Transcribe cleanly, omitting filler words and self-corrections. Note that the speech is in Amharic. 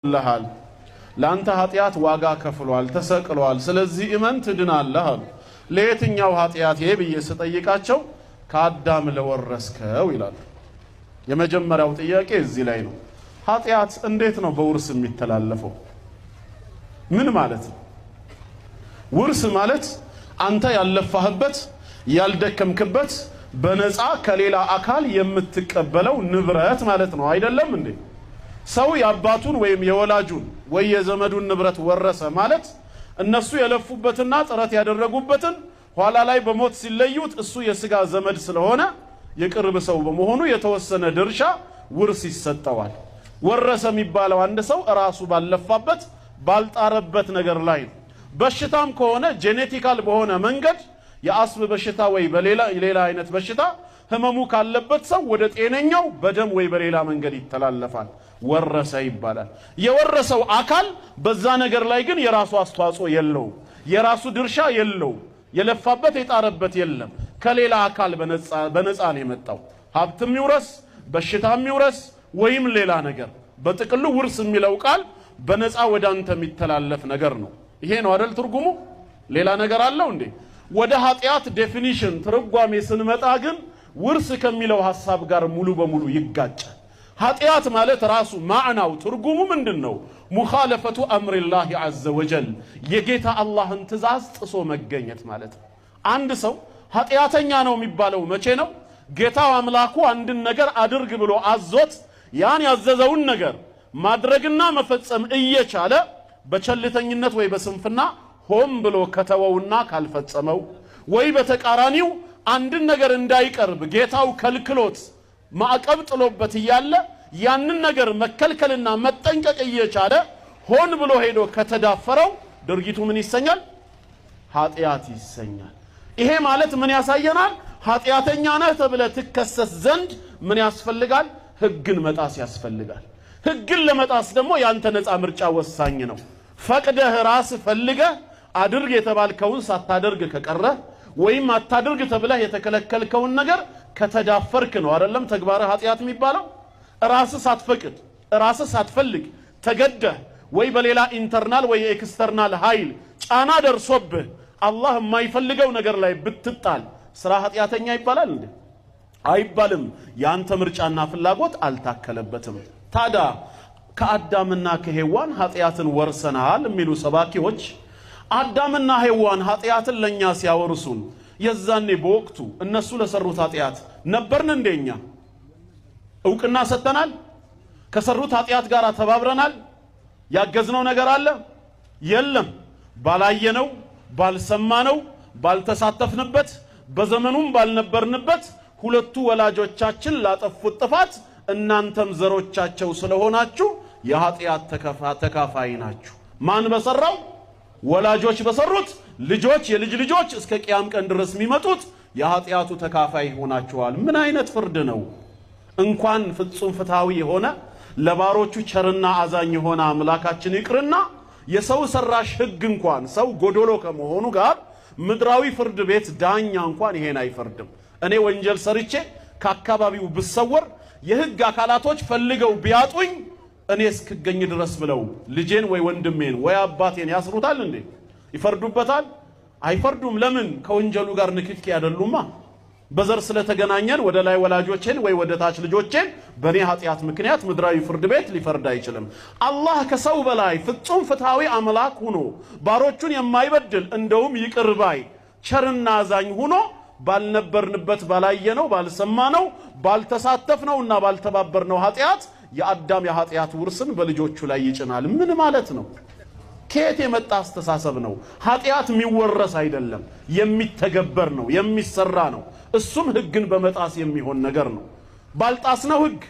ልሃል፣ ለአንተ ኃጢአት ዋጋ ከፍሏል፣ ተሰቅሏል። ስለዚህ እመን ትድናለህ አሉ። ለየትኛው ኃጢአቴ ብዬ ስጠይቃቸው ከአዳም ለወረስከው ይላሉ። የመጀመሪያው ጥያቄ እዚህ ላይ ነው። ኃጢአት እንዴት ነው በውርስ የሚተላለፈው? ምን ማለት ነው? ውርስ ማለት አንተ ያልለፋህበት፣ ያልደከምክበት፣ በነፃ ከሌላ አካል የምትቀበለው ንብረት ማለት ነው። አይደለም እንዴ? ሰው የአባቱን ወይም የወላጁን ወይ የዘመዱን ንብረት ወረሰ ማለት እነሱ የለፉበትና ጥረት ያደረጉበትን ኋላ ላይ በሞት ሲለዩት እሱ የስጋ ዘመድ ስለሆነ፣ የቅርብ ሰው በመሆኑ የተወሰነ ድርሻ ውርስ ይሰጠዋል። ወረሰ የሚባለው አንድ ሰው እራሱ ባልለፋበት፣ ባልጣረበት ነገር ላይ ነው። በሽታም ከሆነ genetical በሆነ መንገድ የአስም በሽታ ወይ በሌላ ሌላ አይነት በሽታ ህመሙ ካለበት ሰው ወደ ጤነኛው በደም ወይ በሌላ መንገድ ይተላለፋል። ወረሰ ይባላል። የወረሰው አካል በዛ ነገር ላይ ግን የራሱ አስተዋጽኦ የለውም፣ የራሱ ድርሻ የለውም፣ የለፋበት የጣረበት የለም። ከሌላ አካል በነፃ ነው የመጣው። ሀብትም ይውረስ፣ በሽታም ይውረስ ወይም ሌላ ነገር፣ በጥቅሉ ውርስ የሚለው ቃል በነፃ ወደ አንተ የሚተላለፍ ነገር ነው። ይሄ ነው አይደል ትርጉሙ? ሌላ ነገር አለው እንዴ? ወደ ኃጢአት definition ትርጓሜ ስንመጣ ግን ውርስ ከሚለው ሐሳብ ጋር ሙሉ በሙሉ ይጋጫል። ኃጢአት ማለት ራሱ ማዕናው ትርጉሙ ምንድን ነው? مخالفة أمر الله عز وجل፣ የጌታ አላህን ትእዛዝ ጥሶ መገኘት ማለት ነው። አንድ ሰው ኃጢአተኛ ነው የሚባለው መቼ ነው? ጌታው አምላኩ አንድን ነገር አድርግ ብሎ አዞት ያን ያዘዘውን ነገር ማድረግና መፈጸም እየቻለ በቸልተኝነት ወይ በስንፍና ሆን ብሎ ከተወውና ካልፈጸመው፣ ወይ በተቃራኒው አንድን ነገር እንዳይቀርብ ጌታው ከልክሎት ማዕቀብ ጥሎበት እያለ ያንን ነገር መከልከልና መጠንቀቅ እየቻለ ሆን ብሎ ሄዶ ከተዳፈረው ድርጊቱ ምን ይሰኛል? ኃጢአት ይሰኛል። ይሄ ማለት ምን ያሳየናል? ኃጢአተኛ ነህ ተብለህ ትከሰስ ዘንድ ምን ያስፈልጋል? ህግን መጣስ ያስፈልጋል። ህግን ለመጣስ ደግሞ ያንተ ነፃ ምርጫ ወሳኝ ነው። ፈቅደህ፣ ራስህ ፈልገህ አድርግ የተባልከውን ሳታደርግ ከቀረህ ወይም አታድርግ ተብለህ የተከለከልከውን ነገር ከተዳፈርክ ነው አይደለም ተግባርህ ኃጢአት የሚባለው? ራስህ ሳትፈቅድ፣ ራስህ ሳትፈልግ፣ ተገደህ ወይ በሌላ internal ወይ external ኃይል ጫና ደርሶብህ አላህ የማይፈልገው ነገር ላይ ብትጣል ስራ ኃጢአተኛ ይባላል እንዴ? አይባልም። የአንተ ምርጫና ፍላጎት አልታከለበትም። ታዳ ከአዳምና ከሔዋን ኃጢአትን ወርሰናል የሚሉ ሰባኪዎች አዳምና ሔዋን ኃጢአትን ለእኛ ሲያወርሱን የዛኔ በወቅቱ እነሱ ለሰሩት ኃጢአት ነበርን እንዴ? እኛ እውቅና ሰጥተናል? ከሰሩት ኃጢአት ጋር ተባብረናል? ያገዝነው ነገር አለ? የለም። ባላየነው፣ ባልሰማነው፣ ባልተሳተፍንበት፣ በዘመኑም ባልነበርንበት ሁለቱ ወላጆቻችን ላጠፉት ጥፋት እናንተም ዘሮቻቸው ስለሆናችሁ የኃጢአት ተካፋይ ናችሁ። ማን በሰራው? ወላጆች በሰሩት ልጆች፣ የልጅ ልጆች እስከ ቅያም ቀን ድረስ የሚመጡት የኃጢአቱ ተካፋይ ሆናችኋል። ምን አይነት ፍርድ ነው? እንኳን ፍጹም ፍትሃዊ የሆነ፣ ለባሮቹ ቸርና አዛኝ የሆነ አምላካችን ይቅርና የሰው ሰራሽ ሕግ እንኳን ሰው ጎዶሎ ከመሆኑ ጋር ምድራዊ ፍርድ ቤት ዳኛ እንኳን ይሄን አይፈርድም። እኔ ወንጀል ሰርቼ ከአካባቢው ብሰወር የሕግ አካላቶች ፈልገው ቢያጡኝ እኔ እስክገኝ ድረስ ብለው ልጄን ወይ ወንድሜን ወይ አባቴን ያስሩታል እንዴ? ይፈርዱበታል? አይፈርዱም። ለምን? ከወንጀሉ ጋር ንክኪ አይደሉማ። በዘር ስለተገናኘን ወደ ላይ ወላጆቼን ወይ ወደ ታች ልጆቼን በእኔ ኃጢአት ምክንያት ምድራዊ ፍርድ ቤት ሊፈርድ አይችልም። አላህ ከሰው በላይ ፍጹም ፍትሃዊ አምላክ ሆኖ፣ ባሮቹን የማይበድል፣ እንደውም ይቅር ባይ ቸርና አዛኝ ሆኖ ባልነበርንበት፣ ባላየነው፣ ባልሰማነው፣ ባልተሳተፍነውና ባልተባበርነው ኃጢአት የአዳም የኃጢአት ውርስን በልጆቹ ላይ ይጭናል። ምን ማለት ነው? ከየት የመጣ አስተሳሰብ ነው? ኃጢአት የሚወረስ አይደለም፣ የሚተገበር ነው፣ የሚሰራ ነው። እሱም ህግን በመጣስ የሚሆን ነገር ነው። ባልጣስነው ህግ